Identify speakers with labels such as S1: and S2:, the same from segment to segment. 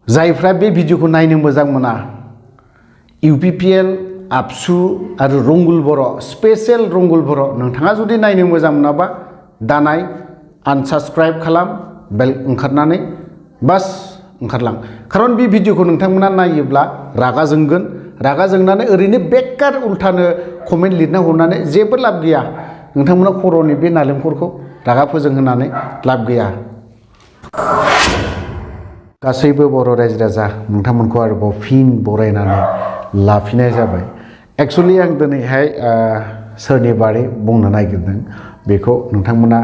S1: जायफ्रा बे भिडिअखौ नायनो मोजां मोना UPPL आबसु आरो रंगुल बर' स्पेशल रंगुल बर' नोंथाङा जुदि नायनो मोजां मोनाबा दानाय आनसाबस्क्राइब खालाम बेल ओंखारनानै बास ओंखारलां खारन बे भिडिअखौ नोंथांमोना नायोब्ला रागा जोंगोन रागा जोंनानै ओरैनो बेकार उल्थानो कमेन्ट लिरना हरनानै जेबो लाब गैया नोंथांमोना खर'नि बे नालेंखरखौ रागा फोजोंहोनानै लाब गैया गासैबो बर' रायजो राजा नोंथांमोनखौ आरोबाव फिन बरायनानै लाफिननाय जाबाय एक्चुअली आं दिनैहाय सोरनि बारै बुंनो नागिरदों बेखौ नोंथांमोना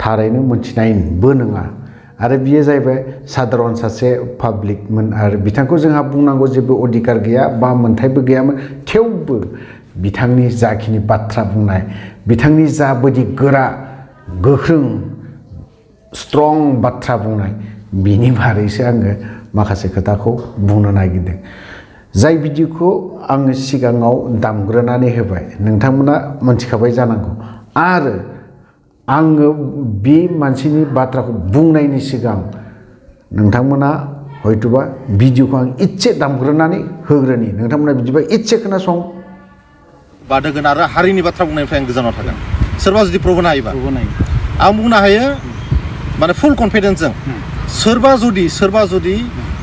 S1: थारैनो मोनथिनायबो नङा आरो बियो जाहैबाय साधारन सासे पाब्लिकमोन आरो बिथांखौ जोंहा बुंनांगौ जेबो अधिकार गैया बा मोनथायबो गैयामोन थेवबो बिथांनि जाखिनि बाथ्रा बुंनाय बिथांनि जाबायदि गोरा गोख्रों स्ट्रं बाथ्रा बुंनाय बिनि बारैसो आङो माखासे खोथाखौ बुंनो नागिरदों जाय भिडिअखौ आङो सिगाङाव दामग्रोनानै होबाय नोंथांमोना मोनथिखाबाय जानांगौ आरो आङो बे मानसिनि बाथ्राखौ बुंनायनि सिगां नोंथांमोना हयतोबा भिडिअखौ आं इसे दामग्रोनानै होग्रोनि नोंथांमोना बिदिबा इसे खोनासं
S2: बादोगोन आरो हारिनि बाथ्रा बुंनायनिफ्राय आं गोजानाव थागोन सोरबा जुदि प्रबन हायोबा आं बुंनो हायो माने फुल कनफिडेन्सजों सोरबा जुदि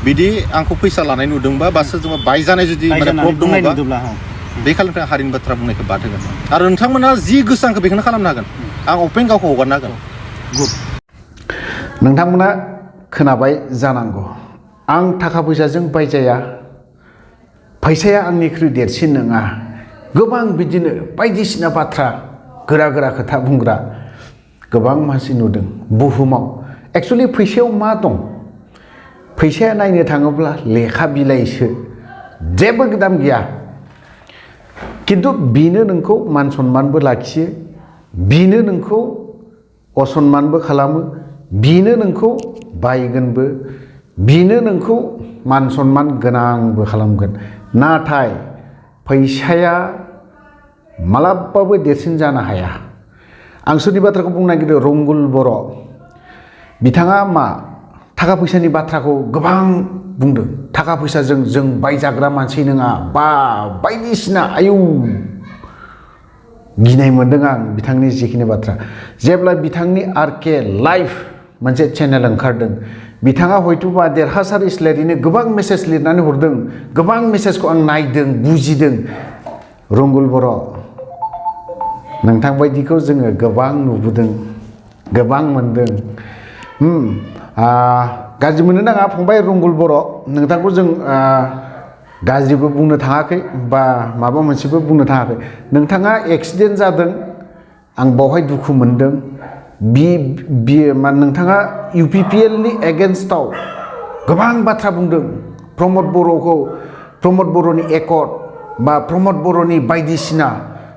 S2: बिदि आंखौ फैसा लानाय नुदोंबा बा सोरजोंबा बायजानाय जुदि माने प्रब दङबा बे खालिनिफ्राय हारिनि बाथ्रा बुंनायखौ बाद होगोन आरो नोंथांमोना जि गोसो आंखौ बेखौनो खालामनो हागोन आं अपेन गावखौ हगारनो हागोन गुड
S1: नोंथांमोना खोनाबाय जानांगौ आं थाखा फैसाजों बायजाया फैसाया आंनिख्रुइ देरसिन नङा गोबां बिदिनो बायदिसिना बाथ्रा गोरा गोरा खोथा बुंग्रा गोबां मानसि नुदों बुहुमाव एक्चुअली फैसायाव मा दं फैसाया नायनो थाङोब्ला लेखा बिलाइसो जेबो दाम गैया किन्तु बिनो नोंखौ मान सन्मानबो लाखियो बिनो नोंखौ असन्मानबो खालामो बिनो नोंखौ बायगोनबो बिनो नोंखौ मान सन्मान गोनांबो खालामगोन नाथाय फैसाया मालाबाबो देरसिन जानो हाया आं सोरनि बाथ्राखौ बुंनो नागिरदों रंगुल बर' बिथाङा मा थाखा फैसानि बाथ्राखौ गोबां बुंदों थाखा फैसाजों जों बायजाग्रा मानसि नङा बा बायदिसिना आयौ गिनाय मोन्दों आं बिथांनि जिखिनि बाथ्रा जेब्ला बिथांनि आरके लाइफ मोनसे चेनेल ओंखारदों बिथाङा हयतोबा देरहासार इस्लारिनो गोबां मेसेज लिरनानै हरदों गोबां मेसेजखौ आं नायदों बुजिदों रंगुल बर' नोंथां बायदिखौ जोङो गोबां नुबोदों गोबां मोनदों गाज्रि मोननो नाङा फंबाय रंगुल बर' नोंथांखौ जों गाज्रिबो बुंनो थाङाखै बा माबा मोनसेबो बुंनो थाङाखै नोंथाङा एक्सिडेन्ट जादों आं बावहाय दुखु मोनदों नोंथाङा UPPL नि एगेन्स्टआव गोबां बाथ्रा बुंदों प्रमद बर'नि एकर्ड बा प्रमद बर'नि बायदिसिना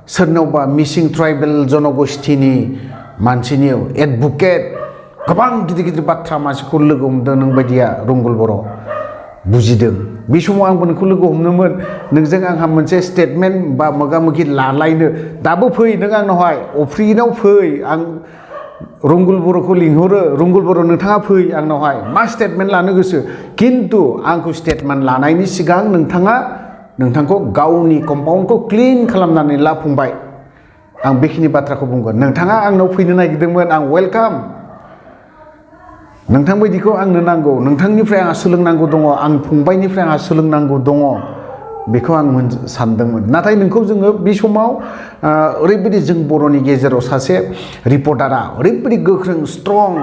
S1: सोरनावबा मिसिं ट्राइबेल जनगोष्ठीनि मानसिनि एडभकेट गोबां गिदिर गिदिर बाथ्रा मानसिखौ लोगो हमदों नों बायदिया रंगुल बर' बुजिदों बे समाव आंबो नोंखौ लोगो हमनोमोन नोंजों आंहा मोनसे स्टेटमेन्ट बा मोगा मोगि लालायनो दाबो फै नों आंनावहाय अफ्रिनाव फै आं रंगुल बर'खौ लिंहरो रंगुल बर' नोंथाङा फै आंनावहाय मा स्टेटमेन्ट लानो गोसो किन्तु आंखौ स्टेटमेन्ट लानायनि सिगां नोंथांखौ गावनि कम्पाउन्डखौ क्लिन खालामनानै ला फंबाय आं बेखिनि बाथ्राखौ बुंगोन नोंथाङा आंनाव फैनो नागिरदोंमोन आं वेलकाम नोंथां बायदिखौ आंनो नांगौ नोंथांनिफ्राय आंहा सोलोंनांगौ दङ आं फंबायनिफ्राय आंहा सोलोंनांगौ दङ बेखौ आं सानदोंमोन नाथाय नोंखौ जोङो बे समाव ओरैबायदि जों बर'नि गेजेराव सासे रिपर्टारा ओरैबायदि गोख्रों स्ट्रं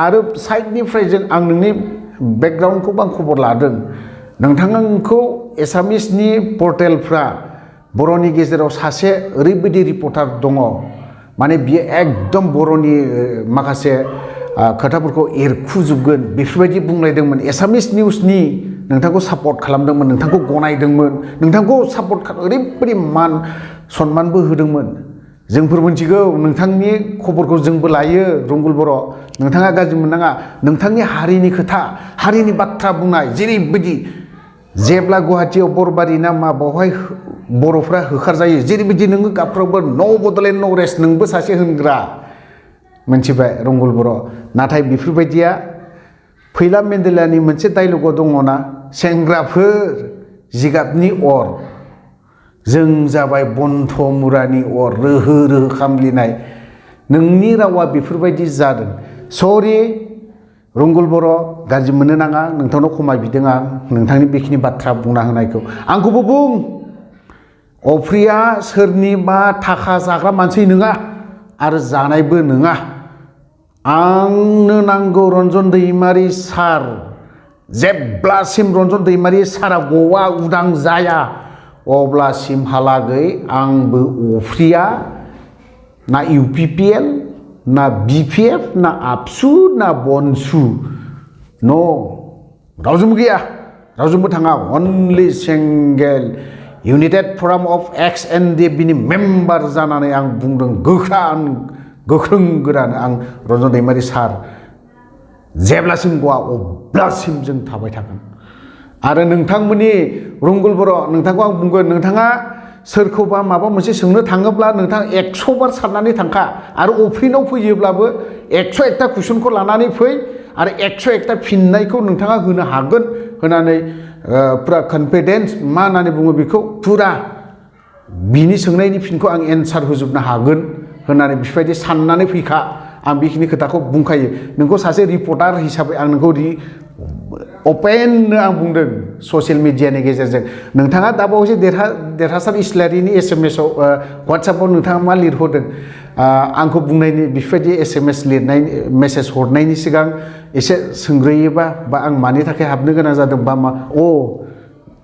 S1: आरो साइडनिफ्राय आं नोंनि बेकग्राउन्डखौबो आं खबर लादों नोंथांखौ एसामिसनि पर्टेलफ्रा बर'नि गेजेराव सासे ओरैबायदि रिपर्टार दङ माने बियो एकदम बर'नि माखासे खोथाफोरखौ एरखुजोबगोन बेफोरबायदि बुंलायदोंमोन एसामिस निउसनि नोंथांखौ सापर्ट खालामदोंमोन नोंथांखौ गनायदोंमोन नोंथांखौ सापर्ट ओरैबायदि मान सन्मानबो होदोंमोन जोंफोर मिथिगौ नोंथांनि खबरखौ जोंबो लायो रंगुल बर' नोंथाङा गाज्रि मोननाङा नोंथांनि हारिनि खोथा हारिनि बाथ्रा बुंनाय जेरैबायदि जेब्ला गुवाहाटीयाव बरबारि ना मा बावहाय बर'फ्रा होखारजायो जेरैबायदि नोङो गाबफ्रावबो नो बड'लेण्ड नो रेस्ट नोंबो सासे होनग्रा मोनथिबाय रंगुल बर' नाथाय बेफोरबायदिया फैला मेन्डेलानि मोनसे डायलगाव दङना सेंग्राफोर जिगाबनि अर जों जाबाय बन्थ मुरानि अर रोहो रोहो खामलिनाय नोंनि रावा बेफोरबायदि जादों सरि रंगुल बर' गाज्रि मोननो नाङा नोंथांनाव खमाय बिदों आं नोंथांनि बेखिनि बाथ्रा बुंना होनायखौ आंखौबो बुं अफ्रिया सोरनिबा थाखा जाग्रा मानसि नङा आरो जानायबो नङा आंनो नांगौ रन्जन दैमारि सार जेब्लासिम रन्जन दैमारि सारा गवा उदां जाया अब्लासिमहालागै आंबो अफ्रिया ना इउपिपिएल ना बिपिएफ ना आबसु ना बनसु न' रावजोंबो गैया रावजोंबो थाङा only single united front of X N D बिनि मेम्बार जानानै आं बुंदों गोख्रों गोरानो आं रन्जन दैमारि सार जेब्लासिम गवा अब्लासिम जों थाबाय थागोन आरो नोंथांमोननि रंगुल बर' नोंथांखौ आं बुंगोन नोंथाङा सोरखौबा माबा मोनसे सोंनो थाङोब्ला नोंथाङा 100 बार साननानै थांखा आरो अफिनाव फैयोब्लाबो 101ता कुइसनखौ लानानै फै आरो 101ता फिननायखौ नोंथाङा होनो हागोन होनानै पुरा कनफिडेन्स मा होननानै बुङो बेखौ पुरा बिनि सोंनायनि फिनखौ आं एन्सार होजोबनो हागोन होननानै बेफोरबायदि साननानै फैखा आं बेखिनि खोथाखौ बुंखायो नोंखौ सासे रिपर्टार हिसाबै आं नोंखौ अपेननो आं बुंदों ससियेल मिडियानि गेजेरजों नोंथाङा दाबावैसो देरहासार इस्लारिनि एसएमएसआव वाट्सएपआव नोंथाङा मा लिरहरदों आंखौ बुंनायनि बेफोरबायदि एसएमएस लिरनाय मेसेज हरनायनि सिगां एसे सोंग्रोयोबा बा आं मानि थाखाय हाबनो गोनां जादों बा मा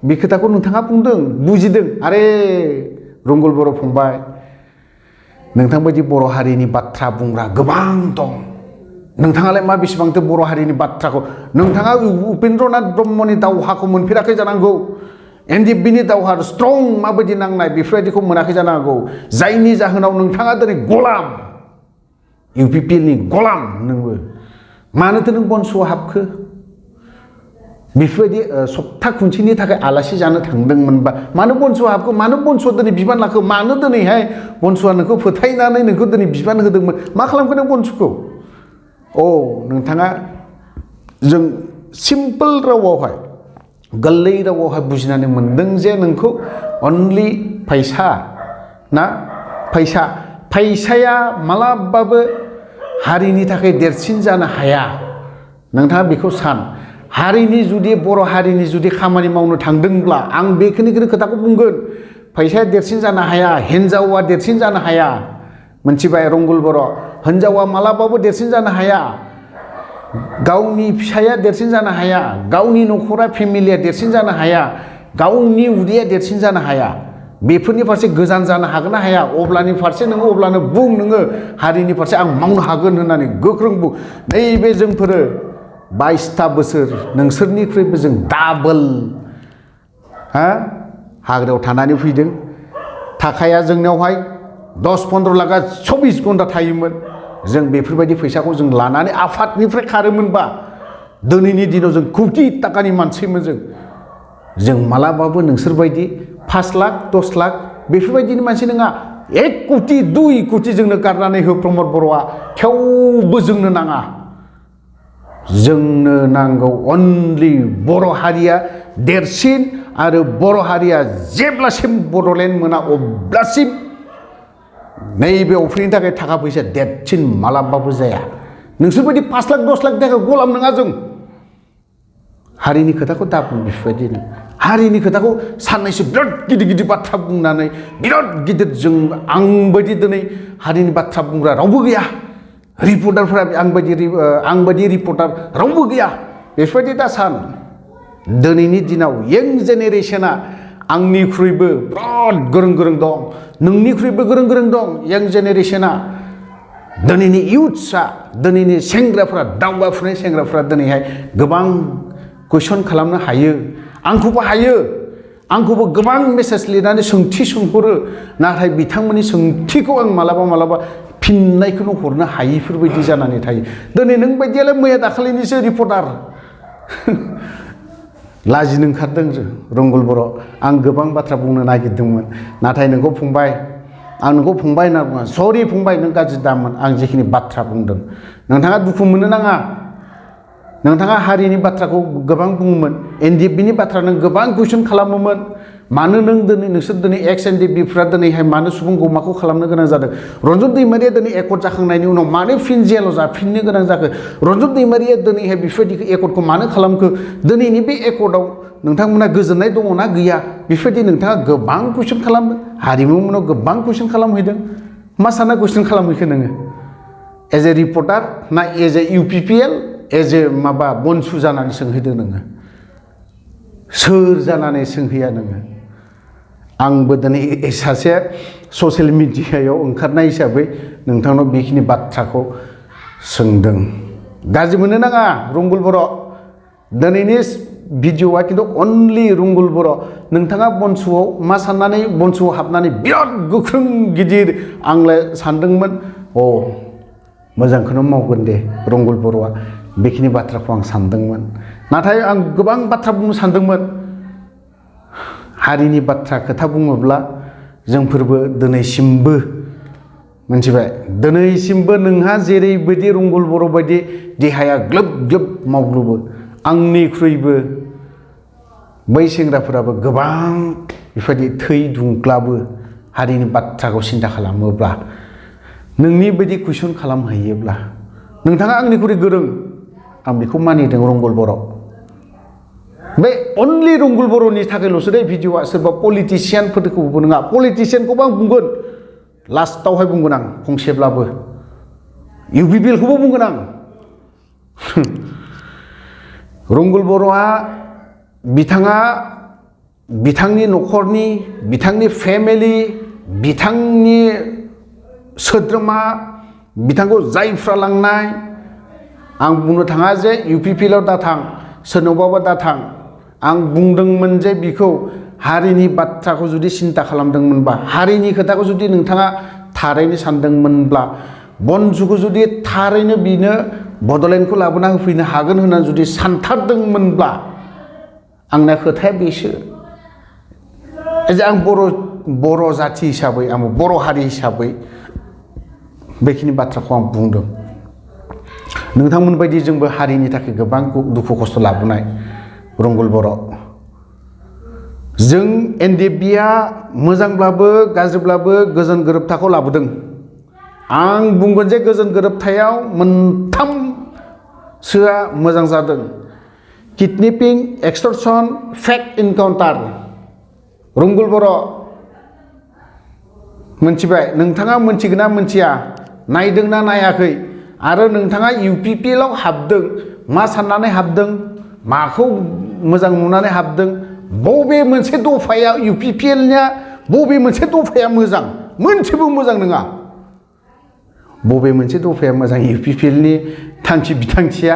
S1: बे खोथाखौ नोंथाङा बुंदों बुजिदों आरे रंगुल बर' फंबाय नोंथां बायदि बर' हारिनि बाथ्रा बुंग्रा गोबां दं नोंथाङालाय मा बेसेबांथो बर' हारिनि बाथ्राखौ नोंथाङा उपेन्द्रनाथ ब्रह्मनि दावहाखौ मोनफेराखै जानांगौ एनडिएफबिनि दावहा स्ट्रं माबायदि नांनाय बेफोरबायदिखौ मोनाखै जानांगौ जायनि जाहोनाव नोंथाङा दिनै गलाम इउपिपिएलनि गलाम नोंबो मानोथो नों बनस'आव हाबखो बेफोरबायदि सप्ता खुनसेनि थाखाय आलासि जानो थांदोंमोनबा मानो बनस'आव हाबखो मानो बनस'आ दिनै बिबान लाखो मानो दिनैहाय बनस'आ नोंखौ फोथायनानै नोंखौ दिनै बिबान होदोंमोन मा खालामखो नों बनस'खौ नोंथाङा जों सिम्पोल रावावहाय गोरलै रावावहाय बुजिनानै मोनदों जे नोंखौ अनलि फैसाया मालाबाबो हारिनि थाखाय देरसिन जानो हाया नोंथाङा बेखौ सान हारिनि जुदि बर' हारिनि जुदि खामानि मावनो थांदोंब्ला आं बेखिनिखौनो खोथाखौ बुंगोन फैसाया देरसिन जानो हाया हिन्जावा देरसिन जानो हाया मोनथिबाय रंगुल बर' हिन्जावा मालाबाबो देरसिन जानो हाया गावनि फिसाया देरसिन जानो हाया गावनि न'खरा फेमिलिया देरसिन जानो हाया गावनि उदैया देरसिन जानो हाया बेफोरनि फारसे गोजान जानो हागोन ना हाया अब्लानि फारसे नोङो अब्लानो बुं नोङो हारिनि फारसे आं मावनो हागोन होननानै गोख्रों बुं नैबे जोंफोरो 22ता बोसोर नोंसोरनिख्रुइबो जों डाबल हाग्रायाव थानानै फैदों थाखाया जोंनियावहाय 10-15 लाखा 24 घन्टा थायोमोन जों बेफोरबायदि फैसाखौ जों लानानै आफादनिफ्राय खारोमोनबा दिनैनि दिनाव जों कौटि ताकानि मानसिमोन जों मालाबाबो नोंसोरबायदि 5 लाख 10 लाख बेफोरबायदिनि मानसि नङा 1 कौटि 2 कौटि जोंनो गारनानै हो प्रमद बर'आ थेवबो जोंनो नाङा जोंनो नांगौ अनलि बर' हारिया देरसिन आरो बर' हारिया जेब्लासिम बड'लेण्ड मोना अब्लासिम नैबे अफ्रिनि थाखाय थाखा फैसा देरसिन मालाबाबो जाया नोंसोरबायदि 5 लाख 10 लाख थाखा गलाम नङा जों हारिनि खोथाखौ दा बुं बेफोरबायदिनो हारिनि खोथाखौ साननैसो बिराद गिदिर बाथ्रा बुंनानै बिराद गिदिर जों आंबायदि दिनै हारिनि बाथ्रा बुंग्रा रावबो गैया रिपर्टारफोरा आंबायदि रिपर्टार रावबो गैया बेफोरबायदि दा सान दिनैनि दिनाव यंग जेनेरेशना आंनिख्रुइबो बिराद गोरों दं नोंनिख्रुइबो गोरों दं यंग जेनेरेशना दिनैनि इयुथ्सआ दिनैनि सेंग्राफ्रा दावगाफुनाय सेंग्राफ्रा दिनैहाय गोबां कुइसन खालामनो हायो आंखौबो गोबां मेसेज लिरनानै सोंथि सोंहरो नाथाय बिथांमोननि सोंथिखौ आं मालाबा फिननायखौनो हरनो हायिफोरबायदि जानानै थायो दिनै नों बायदियालाय मैया दाखालिनिसो रिपर्टार लाजिनो ओंखारदों रंगुल बर' आं गोबां बाथ्रा बुंनो नागिरदोंमोन नाथाय नोंखौ फंबाय आं नोंखौ फंबाय होनना बुङा सरि फंबाय नों गाज्रि दामोन आं जिखिनि बाथ्रा बुंदों नोंथाङा दुखु मोननो नाङा नोंथाङा हारिनि बाथ्राखौ गोबां बुङोमोन एनडिएफबिनि बाथ्रा नों गोबां कुइसन खालामोमोन मानो नों दिनै नोंसोर दिनै एक्स एनडिएफबिफ्रा दिनैहाय मानो सुबुं गौमाखौ खालामनो गोनां जादों रन्जन दैमारिया दिनै एकर्ड जाखांनायनि उनाव मानो फिन जेलाव जाफिननो गोनां जाखो रन्जन दैमारिया दिनैहाय बेफोरबायदि एकर्डखौ मानो खालामखो दिनैनि बे एकर्डआव नोंथांमोना गोजोननाय दङना गैया बेफोरबायदि नोंथाङा गोबां कुइसन खालामदों हारिमुमोनाव गोबां कुइसन खालामहैदों मा सानना कुइसन खालामहैखो नोङो एज ए रिपर्टार ना as a UPPL as a माबा बनसु जानानै सोंहैदों नोङो सोर जानानै सोंहैया नोङो आंबो दिनै सासे ससियेल मिडियायाव ओंखारनाय हिसाबै नोंथांनाव बेखिनि बाथ्राखौ सोंदों गाज्रि मोननो नाङा रुंगुल बर' दिनैनि भिडिअ'आ खिन्थु अनलि रुंगुल बर' नोंथाङा बनसुआव मा साननानै बनसुआव हाबनानै बिराद गोख्रों गिदिर आंलाय सानदोंमोन मोजांखौनो मावगोन दे रुंगुल बर'आ बेखिनि बाथ्राखौ आं सानदोंमोन नाथाय आं गोबां बाथ्रा बुंनो सानदोंमोन हारिनि बाथ्रा खोथा बुङोब्ला जोंफोरबो दिनैसिमबो मिथिबाय दिनैसिमबो नोंहा जेरैबायदि रुंगुल बर' बायदि देहाया ग्लोब ग्लोब मावग्लुबो आंनिख्रुइबो बै सेंग्राफोराबो गोबां बेबायदि थै दुंग्लाबो हारिनि बाथ्राखौ सिन्था खालामोब्ला नोंनि बायदि कुइसन खालामहैयोब्ला नोंथाङा आंनिख्रुइ गोरों आं बेखौ मानिदों रुंगुल बर' बे अनलि रुंगुल बर'नि थाखायल'सो दे भिडिअ'आ सोरबा पलिटिसियानफोरखौबो नङा पलिटिसियानखौबो आं बुंगोन लास्टावहाय बुंगोन आं फंसेब्लाबो इउपिपिएलखौबो बुंगोन आं रुंगुल बर'आ बिथाङा बिथांनि न'खरनि बिथांनि फेमिलि बिथांनि सोद्रोमा बिथांखौ जायफ्रा लांनाय आं बुंनो थाङा जे इउपिपिएलआव दाथां सोरनावबाबो दाथां आं बुंदोंमोन जे बिखौ हारिनि बाथ्राखौ जुदि सिन्ता खालामदोंमोनबा हारिनि खोथाखौ जुदि नोंथाङा थारैनो सानदोंमोनब्ला बनजुखौ जुदि थारैनो बिनो बड'लेण्डखौ लाबोना होफैनो हागोन होननानै जुदि सानथारदोंमोनब्ला आंना खोथाया बेसो जे आं बर' जाथि हिसाबै आं बर' हारि हिसाबै बेखिनि बाथ्राखौ आं बुंदों नोंथांमोन बायदि जोंबो हारिनि थाखाय गोबां दुखु खस्थ' लाबोनाय रुंगुल बर' जों एनडिएफबिआ मोजांब्लाबो गाज्रिब्लाबो गोजोन गोरोबथाखौ लाबोदों आं बुंगोन जे गोजोन गोरोबथायाव मोनथामसोआ मोजां जादों किडनेपिं एक्सटर्सन फेक इनकाउन्टार रुंगुल बर' मोनथिबाय नोंथाङा मोनथिगोन ना मोनथिया नायदोंना नायाखै आरो नोंथाङा इउपिपिएलआव हाबदों मा साननानै हाबदों माखौ मोजां नुनानै हाबदों बबे मोनसे दफाया इउपिपिएलनिया बबे मोनसे दफाया मोजां मोनसेबो मोजां नङा बबे मोनसे दफाया मोजां इउपिपिएलनि थांखि बिथांखिया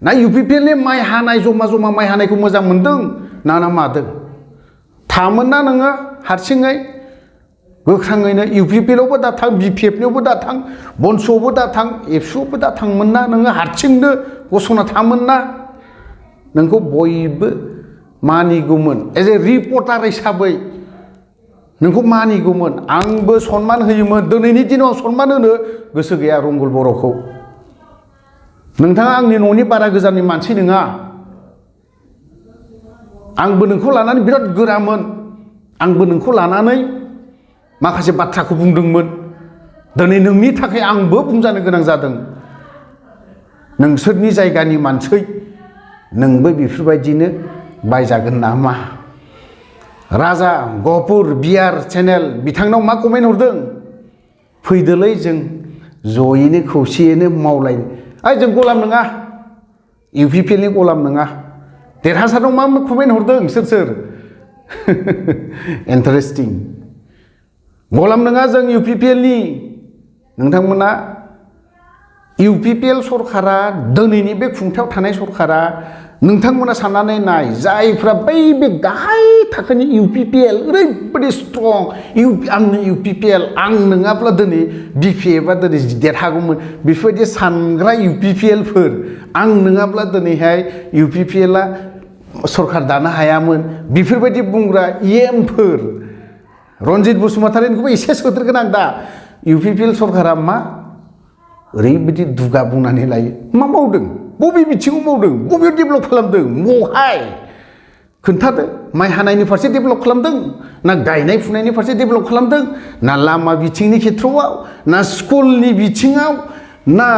S1: ना इउपिपिएलनि माइ हानाय जमा जमा माइ हानायखौ मोजां मोनदों ना मादों थामोन ना नोङो हारसिङै गोख्रोङैनो इउपिपिएलआवबो दाथां बिपिएफनियावबो दाथां बनसुआवबो दाथां एबसुआवबो दाथांमोन ना नोङो हारसिंनो गसंना थामोन ना नोंखौ बयबो मानिगौमोन एज ए रिपर्टार हिसाबै नोंखौ मानिगौमोन आंबो सनमान होयोमोन दिनैनि दिनाव सनमान होनो गोसो गैया रुंगुल बर'खौ नोंथाङा आंनि न'नि बारा गोजाननि मानसि नङा आंबो नोंखौ लानानै बिराद गोरामोन आंबो नोंखौ लानानै माखासे बाथ्राखौ बुंदोंमोन दिनै नोंनि थाखाय आंबो बुंजानो गोनां जादों नोंसोरनि जायगानि मानसि नोंबो बेफोरबायदिनो बायजागोन नामा राजा गहपुर बिआर चेनेल बिथांनाव मा कमेन्ट हरदों फैदोलै जों जयैनो खौसेयैनो मावलायनो जों गलाम नङा इउपिपिएलनि गलाम नङा देरहासारनाव मा कमेन्ट हरदों सोर इन्टारेस्टिं गलाम नङा जों इउपिपिएलनि नोंथांमोना इउपिपिएल सरकारा दिनैनि बे खुंथायाव थानाय सरकारा नोंथांमोना साननानै नाय जायफ्रा बै बे गाहाय थाखोनि इउपिपिएल ओरैबायदि स्ट्रं आंनो इउपिपिएल आं नङाब्ला दिनै बिपिएफआ दिनै देरहागौमोन बेफोरबायदि सानग्रा इउपिपिएलफोर आं नङाब्ला दिनैहाय इउपिपिएलआ सरकार दानो हायामोन बेफोरबायदि बुंग्रा इएमफोर रन्जित बसुमतारीनिखौबो एसे सोदेरगोन आं दा इउपिपिएल सरकारा मा ओरैबायदि दुगा बुंनानै लायो मा मावदों बबे बिथिङाव मावदों बबेयाव डेभेलप खालामदों बहाय खोन्थादो माइ हानायनि फारसे डेभेलप खालामदों ना गायनाय फुनायनि फारसे डेभेलप खालामदों ना लामा बिथिंनि खेथ्रआव ना स्कुलनि बिथिङाव ना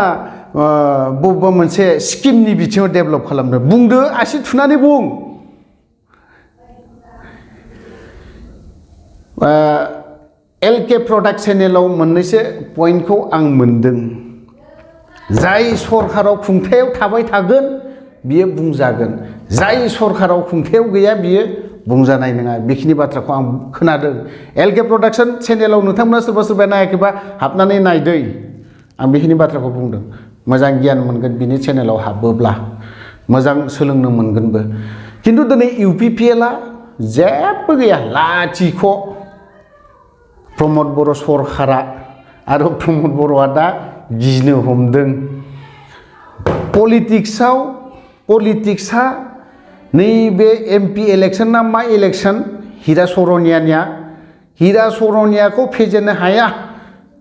S1: बबेबा मोनसे स्किमनि बिथिङाव डेभेलप खालामदों बुंदो आसि थुनानै बुं एलके प्रडाक्ट चेनेलाव मोननैसो पइन्टखौ आं मोनदों जाय सरकाराव खुंथायाव थाबाय थागोन बियो बुंजागोन जाय सरकाराव खुंथायाव गैया बियो बुंजानाय नङा बेखिनि बाथ्राखौ आं खोनादों एलके प्रडाक्शन चेनेलाव नोंथांमोना सोरबा सोरबा नायाखैबा हाबनानै नायदै आं बेखिनि बाथ्राखौ बुंदों मोजां गियान मोनगोन बिनि चेनेलाव हाबोब्ला मोजां सोलोंनो मोनगोनबो खिन्थु दिनै इउपिपिएलआ जेबो गैया लाथिख' प्रमद बर' सरकारा आरो प्रमद बर'आ दा गिनो हमदों पलिटिक्सआ नैबे एमपि इलेक्शन ना मा इलेक्शन हिरा सरनियाखौ फेजेननो हाया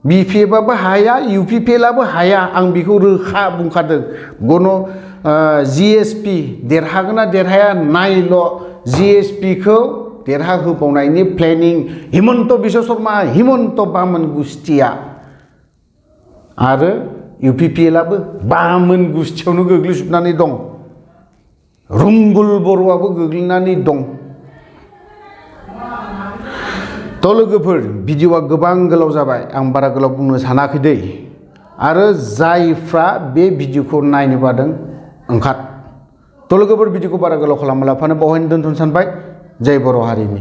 S1: बिपिएफआबो हाया इउपिपिएलआबो हाया आं बेखौ रोखा बुंखादों जिएसपि देरहागोन ना देरहाया नायल' जिएसपिखौ देरहाहोबावनायनि प्लेनिं हिमन्त बिश्व शर्मा हिमन्त बामोन गुस्थिया आरो इउपिपिएलआबो बामोन गुस्थियावनो गोग्लैजोबनानै दं रुंगुल बर'आबो गोग्लैनानै दं थ' लोगोफोर भिडिअआ गोबां गोलाव जाबाय आं बारा गोलाव बुंनो सानाखै दै आरो जायफ्रा बे भिडिअखौ नायनो बादों ओंखार थ' लोगोफोर भिडिअखौ बारा गोलाव खालामालाफानो बावहायनो दोनथ'नो सानबाय जय बर' हारिनि